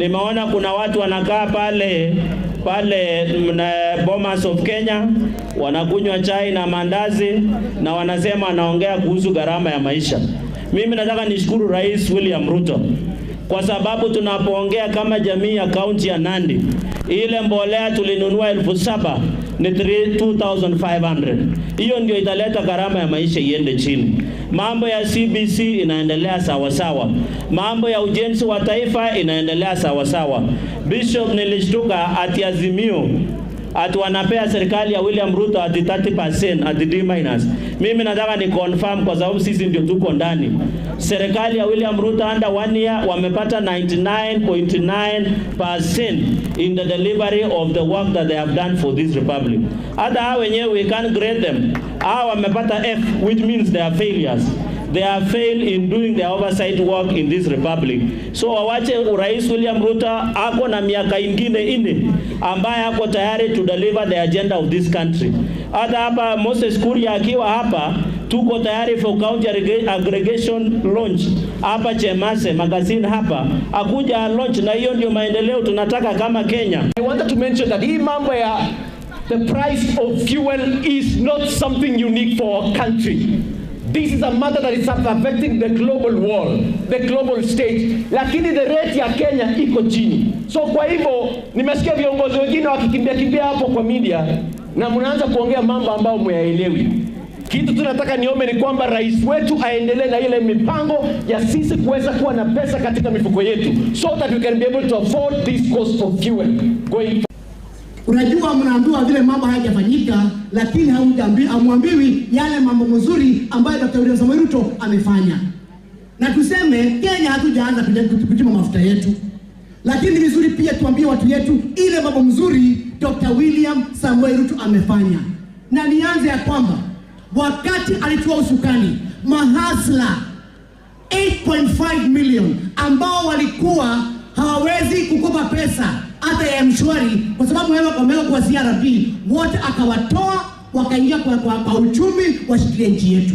Nimeona kuna watu wanakaa pale pale Bomas of Kenya, wanakunywa chai na mandazi na wanasema wanaongea kuhusu gharama ya maisha. Mimi nataka nishukuru Rais William Ruto kwa sababu tunapoongea kama jamii ya kaunti ya Nandi, ile mbolea tulinunua 7,000 ni 2500. Hiyo ndio italeta gharama ya maisha iende chini. Mambo ya CBC inaendelea sawa sawa, mambo ya ujenzi wa taifa inaendelea sawa sawa. Bishop, nilishtuka ati Azimio ati wanapea serikali ya William Ruto ati 30% ati D minus. Mimi nataka ni confirm kwa sababu sisi ndio tuko ndani. Serikali ya William Ruto under one year wamepata 99.9% in the delivery of the work that they have done for this republic. Hata hao wenyewe we can't grade them. Hao wamepata F, which means they are failures. They have failed in doing their oversight work in this republic. So wawache Rais William Ruto ako na miaka ingine ine ambaye ako tayari to deliver the agenda of this country. Hata hapa Moses Kuria akiwa hapa, tuko tayari for county aggregation launch hapa Chemase magazine hapa akuja launch, na hiyo ndio maendeleo tunataka kama Kenya. I wanted to mention that hii mambo ya the price of fuel is not something unique for our country. This is a matter that is affecting the global world, the global stage. Lakini the rate ya Kenya iko chini. So kwa hivyo nimesikia viongozi wengine wakikimbia kimbia hapo kwa media na mnaanza kuongea mambo ambayo myaelewi. Kitu tunataka niombe ni kwamba rais wetu aendelee na ile mipango ya sisi kuweza kuwa na pesa katika mifuko yetu so that we can be able to afford this cost of fuel going. Unajua, mnaambiwa vile mambo hayajafanyika, lakini hamwambiwi yale mambo mazuri ambayo Dr. William Samoei Ruto amefanya. Na tuseme Kenya hatujaanza kuchimba mafuta yetu, lakini ni vizuri pia tuambie watu yetu ile mambo mzuri Dr. William Samoei Ruto amefanya. Na nianze ya kwamba wakati alitoa usukani, mahasla 8.5 million ambao walikuwa hawawezi kukopa pesa hata ya M-Shwari kwa sababu wamewekwa kwa CRB, wote akawatoa wakaingia kwa uchumi washikilie nchi yetu.